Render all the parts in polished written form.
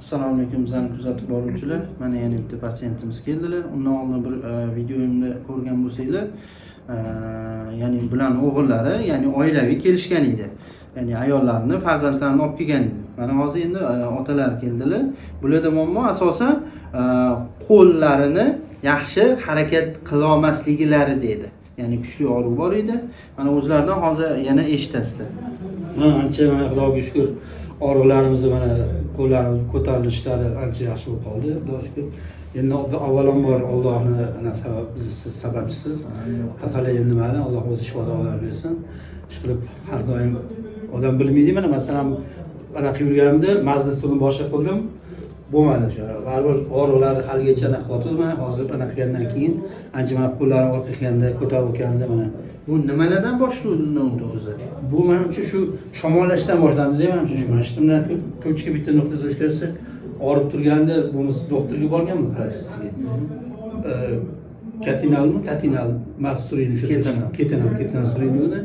Assalomu alaykum, bizani kuzatib boruvchilar. Mana, yana bitta patsientimiz keldilar. Undan oldin bir videoyimda ko'rgan bo'lsanglar, ya'ni bularni o'g'illari, ya'ni oilaviy kelishgan edi, ya'ni ayollarni, farzandlarini olib kelgan edi. Mana hozir endi otalar keldilar. Bularda muammo asosan qo'llarini yaxshi harakat qilolmasliklari dedi, ya'ni kuchli og'riq bor edi. Mana, o'zlaridan hozir yana eshitasizlar. Mana, ancha, mana, Xudoga shukur, og'riqlarimizni, mana, qo'llarimiz ko'tarilishlari ancha yaxshi bo'lib qoldi, Xudoga shukur. Endi avvalambor Ollohni ana sabab, siz sababchisiz. Har qalay, endi mayli, Alloh o'zi shifo davolar bersin. Ishqilib, har doim odam bilmaydi. Mana, masalan, anaqa qilib yurganimda majlis stolini boshqa qildim, bo'lmadi shu. Baribir og'riqlar haligacha anaqa qilyotdi. Mana, hozir anaqa qilgandan keyin ancha, mana, qo'llarim orqaga qilganda, ko'tarayotganda, mana. Bu nimalardan boshlandi o'zi? Bu, manimcha, shu shamollashdan boshlandi, manimcha, shu. Mana shu bilan точка, bitta nuqta, точка si og'rib turganda, bo'lmasa doktorga borganman, prorektorga. Katinalmi, katinal mas suraydi o'sha. Ketanal. Ketanal, ketanal suraydi. Uni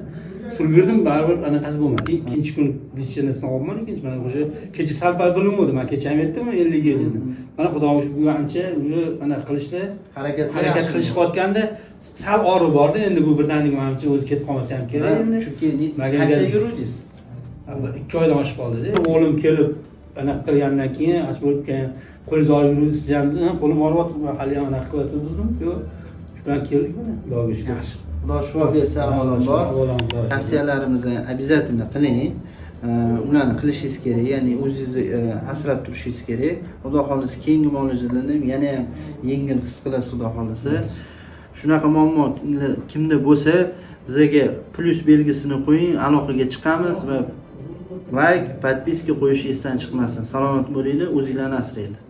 surib yurdim, baribir anaqasi bo'lmadi. Ikkinchi kun лечение sini olman, ikkinchi, mana, o'sha kecha sal pal bilinmadi. Man kecha ham aytdim, 50 ga 50. Mana, Xudoga shukur, bugun ancha уже anaqa qilishdi. Harakatlar harakat yaxshi. Qilishayotganda sal og'riq bordi. Endi bu birdaniga, manimcha, o'zi ketib qolmasa ham kerak endi. Chunki qancha yuruvdingiz? Bir 2 oydan oshib qoldida. O'g'lim kelib anaqa qilgandan keyin ash bo'lib, keyin qo'lingiz og'rib yurdi, siz ham, "Ha, qo'lim og'riyapti, hali ham anaqa qilyapti", dedim. Yo'q, shu bilan keldik, mana, Xudoga shukur. Yaxshi, Xudo shifo bersa avvalambor. Avvalambor. Tavsiyalarimizni обязательно qiling. Ularni qilishingiz kerak, ya'ni o'zingizni asrab turishingiz kerak. Xudo xohlasa, keyingi muolajalarni ham yana ham yengil his qilasiz, Xudo xohlasa. Shunaqa muammo kimda bo'lsa, bizaga plyus belgisini qo'ying, aloqaga chiqamiz va layk, подписка qo'yish esdan chiqmasin. Salomat bo'linglar, o'zinglarni asranglar.